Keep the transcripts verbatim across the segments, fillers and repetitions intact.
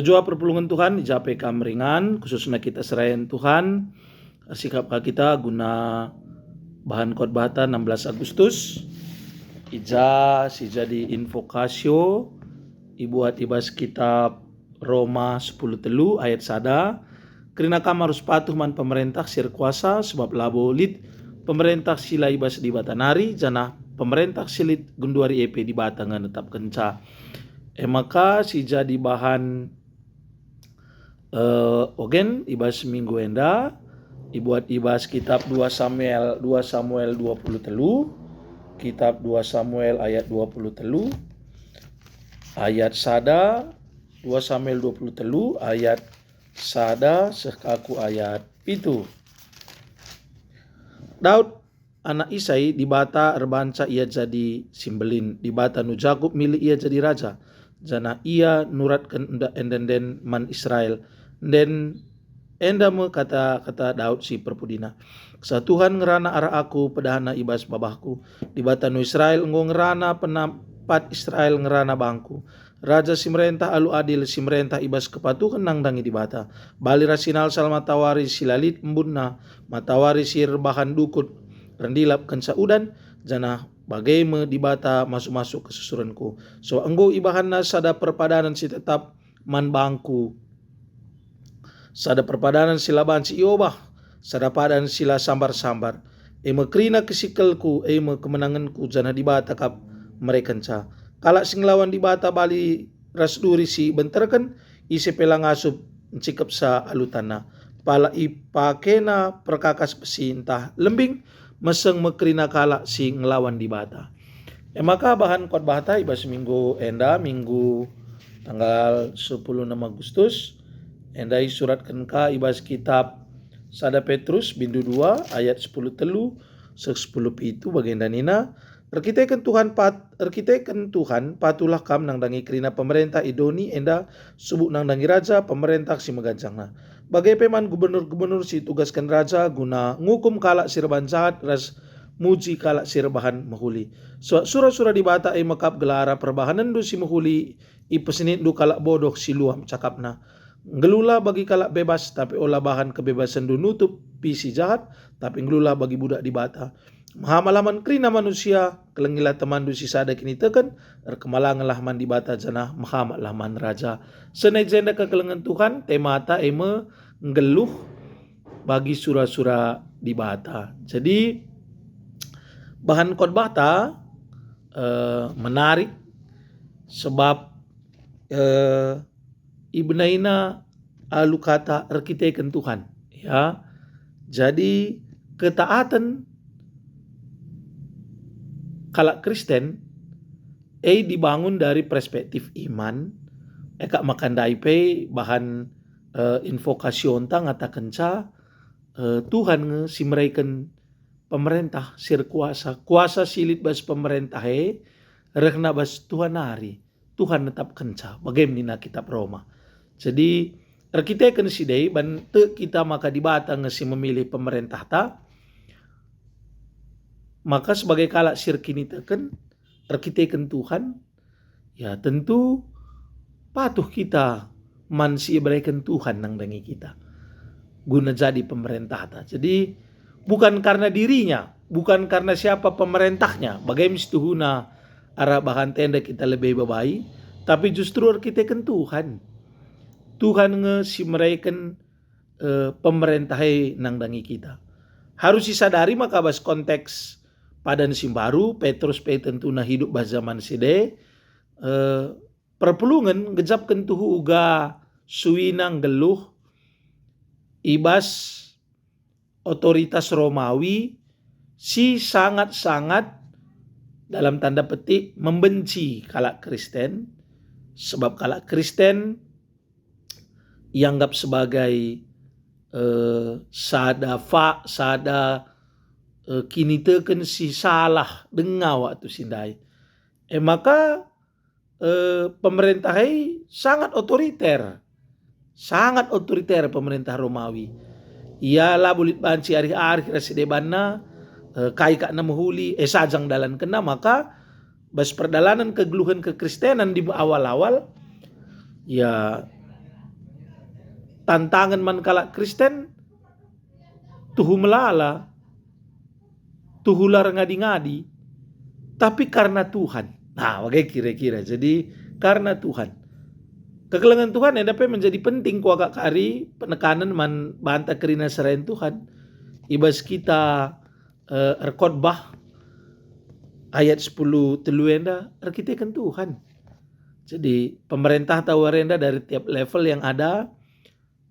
Jua perpulungen Tuhan, i ja pe kam ringan, khususna kita serayan Tuhan, ersikap ka kita guna bahan khotbahta enam belas Agustus. I ja si jadi invokasio ibuat i bas kitab Roma sepuluh telu ayat sada, "Kerina kam arus patuh man pemerentah si erkuasa, sebab labo lit pemerentah si la i bas Dibata nari, janah pemerentah si lit genduari e pe Dibata nge netapkenca." E maka si jadi bahan, eh, ogen i bas minggu enda, ibuat i bas kitab dua Samuel, dua Samuel dua puluh telu, kitab dua Samuel ayat dua puluh telu, ayat sada, dua Samuel dua puluh telu ayat sada seh ka ku ayat pitu. Daud anak Isai, Dibata erbanca ia jadi si mbelin. Dibata nu Jakup milih ia jadi raja, janah ia nuratken enda-, enda-enden man Israel. Enden enda me kata-kata Daud si perpudina, "Kesah Tuhan ngerana arah aku, pedahna i bas babahku. Dibata nu Israel enggo ngerana, penampat Israel ngerana bangku. Raja si merentah alu adil, si merentah i bas kepatuhen nandangi Dibata. Bali ras sinalsal matawari si la lit embunna, matawari si erbahan dukut, rendilap kenca udan, janah bage me Dibata masu-masu kesusurenku. Sebab enggo ibahanna sada perpadanen si tetap man bangku, sada perpadanen si la banci iobah, sada padan si la sambar-sambar. E me kerina kesikelku, e me kemenangenku, janah Dibata kap merekenca. Kalak si ngelawan Dibata bali ras duri si ibenterken, ise pe la ngasup ncikepsa alu tanna. Pala ipakena perkakas besi ntah lembing, meseng me kerina kalak si ngelawan Dibata." E maka bahan khotbahta i bas minggu enda, minggu tanggal sepuluh enam Agustus, enda isuratken ka i bas kitab sada Petrus bindu dua ayat sepuluh telu seh sepuluh pitu, bagenda nina, "Erkiteken Tuhan pat-, erkiteken Tuhan, patuhlah kam nandangi kerina pemerentah i doni enda, subuk nandangi raja, pemerentah si meganjangna. Bage pe man gubernur-gubernur si itugasken raja guna ngukum kalak si erbahan jahat ras muji kalak si erbahan mehuli. Sebab sura-sura Dibata e mekap gelara perbahanenndu si mehuli, ipesenitndu kalak bodoh si luam cakapna. Nggeluhlah bagi kalak bebas, tapi ola bahan kebebasenndu nutupi si jahat, tapi nggeluhlah bagi budak Dibata. Mehamatlah man kerina manusia, kelengilah temanndu si sada kiniteken, erkemalangenlah man Dibata, janah mehamatlah man raja." Sene jenda kekelengen Tuhan, temata e me nggeluh bagi sura-sura Dibata. Jadi, bahan khotbahta, eh, menarik sebab, eh, ibenaina alu kata erkiteken Tuhan, ya. Jadi, ketaatan kalak Kristen e dibangun dari perspektif iman, e kap maka ndai pe bahan, eh, invokasionta ngatakenca, eh, Tuhan nge si mereken pemerentah si erkuasa, kuasa si lit bas pemerentah e rehna bas Tuhan nari. Tuhan netapkenca, bage me nina Kitab Roma. Jadi, erkiteken si ndai, ban tek kita maka Dibata nge si memilih pemerentahta, maka sebagai kalak si erkiniteken, erkiteken Tuhan, ya tentu patuh kita man si ibereken Tuhan nandangi kita guna jadi pemerentahta. Jadi, bukan karena dirinya, bukan karena siapa pemerentahnya, bage me situhuna arah bahanta enda kita lebe ibabai, tapi justru erkiteken Tuhan. Tuhan nge si mereken, eh, pemerentah e nandangi kita. Harus isadari maka bas konteks padan si mbaru, Petrus pe tentuna hidup bas zaman si ndai, eh, perpulungen ngejapken tuhu uga suina nggeluh i bas otoritas Romawi si sangat-sangat, dalam tanda petik, membenci kalak Kristen, sebab kalak Kristen ianggap sebagai, eh, sada fa-, sada, eh, kiniteken si salah denga waktu si ndai. E maka, eh, pemerentah e sangat otoriter. Sangat otoriter pemerentah Romawi. Ia labo lit banci arih-arih ras si debanna, eh, kai kap na mehuli, eh, sajang dalankenna, maka bas perdalanen kegeluhen kekristenan di awal-awal, ya, tantangen man kalak Kristen, tuhu melala, tuhu la erngadi-ngadi, tapi karena Tuhan. Nah, bage kira-kira. Jadi, karena Tuhan. Kekelengen Tuhan enda pe menjadi penting kuakap kari penekanen man banta kerina serayan Tuhan. I bas kita, eh, erkhotbah ayat sepuluh telu enda erkiteken Tuhan. Jadi, pemerintah tawar enda dari tiap level yang ada,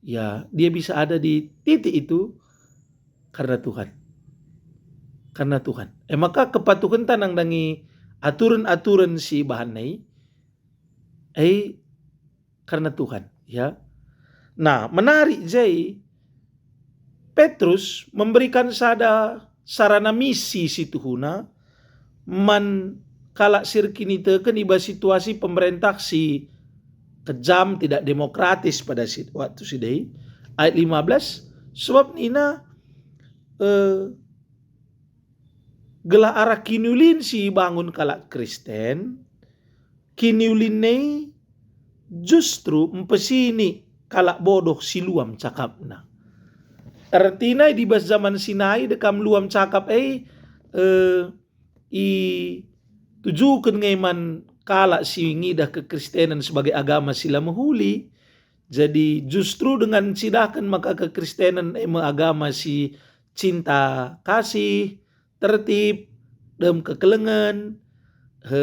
ya, dia bisa ada di titik itu karena Tuhan. Karena Tuhan. E maka kepatuhenta nandangi aturen-aturen si ibahanna i, e, karena Tuhan, ya. Nah, menarik je, Petrus memberikan sada sarana misi si tuhuna man kalak si erkiniteken i bas situasi pemerentah si kejam, tidak demokratis pada si, waktu si dei. Ayat lima belas, sebab nina, eh, gelah arah kiniulin si ibangun kalak Kristen, kiniulin e justru mpesini kalak bodoh si luam cakapna. Ertina di bas zaman si nai dekam luam cakap e, eh, itujuken nge man kalak si ngidah kekristenen sebagai agama si la mehuli. Jadi justru dengan cidahken maka kekristenen e me agama si cinta kasih, tertib, dem kekelengen, he,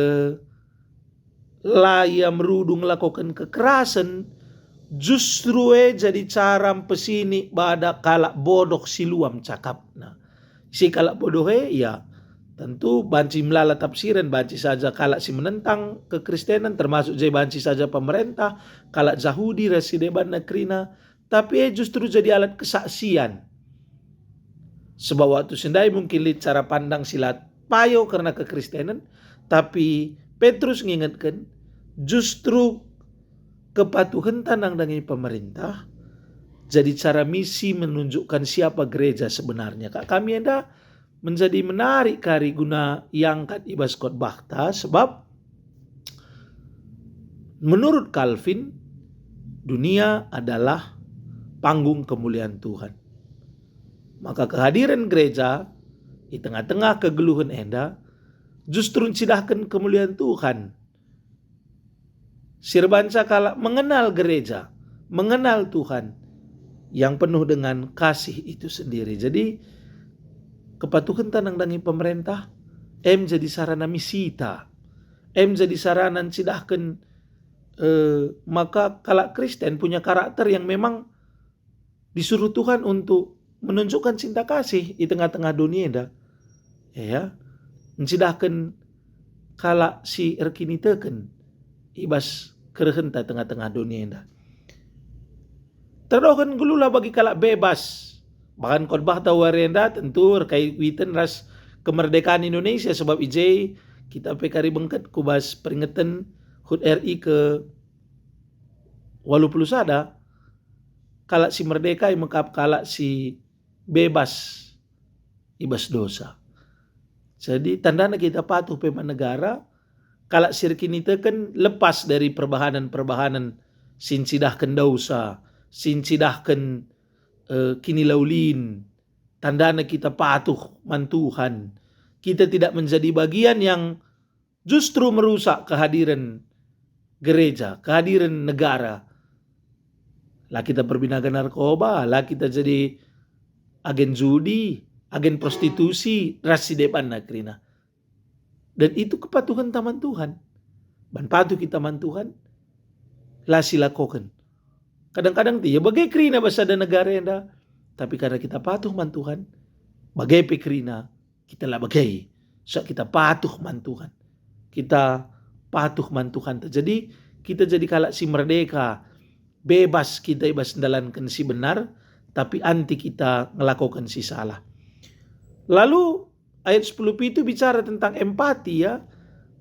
la ia merudung lakoken kekerasen, justru e jadi cara mpesini bada kalak bodoh si luam cakapna. Si kalak bodoh e, ya, tentu banci melala tafsiren, banci saja kalak si menentang kekristenen, termasuk je banci saja pemerintah, kalak Jahudi ras si debanna kerina, tapi e justru jadi alat kesaksian. Sebab waktu si ndai mungkin lit cara pandang si la payo kerna kekristenen, tapi Petrus ngingetken, justru kepatuhenta nandangi pemerintah jadi cara misi menunjukkan siapa gereja sebenarnya. Kak, kami enda menjadi menarik kari guna iangkat i bas khotbahta, sebab menurut Calvin, dunia adalah panggung kemuliaan Tuhan. Maka kehadiran gereja i tengah-tengah kegeluhen enda justru ncidahken kemuliaan Tuhan. Si erbanca kalak mengenal gereja, mengenal Tuhan yang penuh dengan kasih itu sendiri. Jadi, kepatuhenta nandangi pemerintah, em jadi sarana misita, em jadi sarana ncidahken, eh, maka kalak Kristen punya karakter yang memang disuruh Tuhan untuk menunjukkan cinta kasih i tengah-tengah doni enda. Ya, ncidahken kalak si erkiniteken i bas kerehenta tengah-tengah doni enda. Terdoken geluhlah bagi kalak bebas. Bahkan khotbahta wari enda tentu erkaitan ras kemerdekaan Indonesia, sebab i je kita pe kari bengket ku bas peringeten hut R I ke waluh puluh sada, kalak si merdeka e me kap kalak si bebas i bas dosa. Jadi, tandana kita patuh pe man negara, kalak si erkiniteken lepas dari perbahanen-perbahanen si ncidahken dosa, si ncidahken, eh, kinilaulin. Tandana kita patuh man Tuhan. Kita tidak menjadi bagian yang justru merusak kehadiran gereja, kehadiran negara. La kita perbinaga narkoba, la kita jadi agen judi, agen prostitusi, ras si debanna kerina. Dan itu kepatuhenta man Tuhan. Ban patuh kita man Tuhan, la silakoken. Kadang-kadang ia bage kerina bas sada negara enda, tapi karena kita patuh man Tuhan, bage pe kerina kita la bage, sebab kita patuh man Tuhan. Kita patuh man Tuhan. Jadi, kita jadi kalak si merdeka, bebas kita i bas ndalanken si benar, tapi anti kita ngelakoken si salah. Lalu ayat sepuluh pitu bicara tentang empati, ya.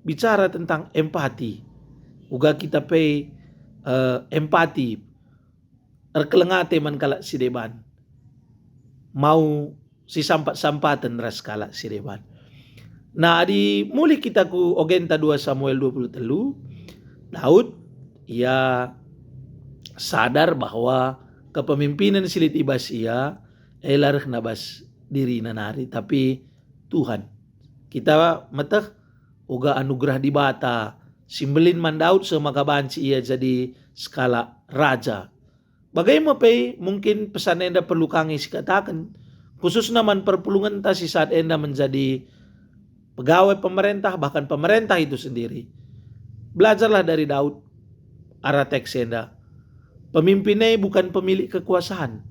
Bicara tentang empati. Uga kita pe, eh, empati. Erkeleng ate man kalak si deban. Mau sisampat-sampaten ras kalak si deban. Nah, adi mulih kita ku ogenta dua Samuel dua puluh telu, Daud, ia sadar bahwa Kepemimpinan si lit i bas ia, e la rehna bas dirina nari, tapi Tuhan. Kita meteh uga anugerah Dibata si mbelin man Daud seh maka banci ia jadi sekalak raja. Bage me pe mungkin pesan enda perlu ka nge sikataken, khususna man perpulungenta si saat enda menjadi pegawai pemerintah, bahkan pemerintah itu sendiri. Belajarlah dari Daud arah teks enda. Pemimpin e bukan pemilik kekuasaan.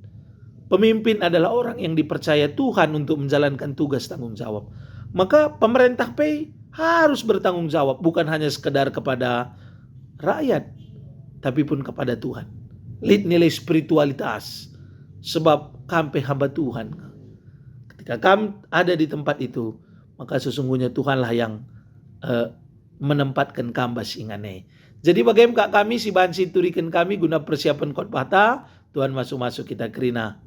Pemimpin adalah orang yang dipercaya Tuhan untuk menjalankan tugas tanggung jawab. Maka pemerintah pe harus bertanggung jawab, bukan hanya sekedar kepada rakyat, tapi pun kepada Tuhan. Lit nilai spiritualitas, sebab kam pe hamba Tuhan. Ketika kam ada di tempat itu, maka sesungguhnya Tuhanlah yang, eh, menempatken kam bas ingan e. Jadi bage me kak kami si banci ituriken kami guna persiapen khotbahta, Tuhan masuk-masuk kita kerina.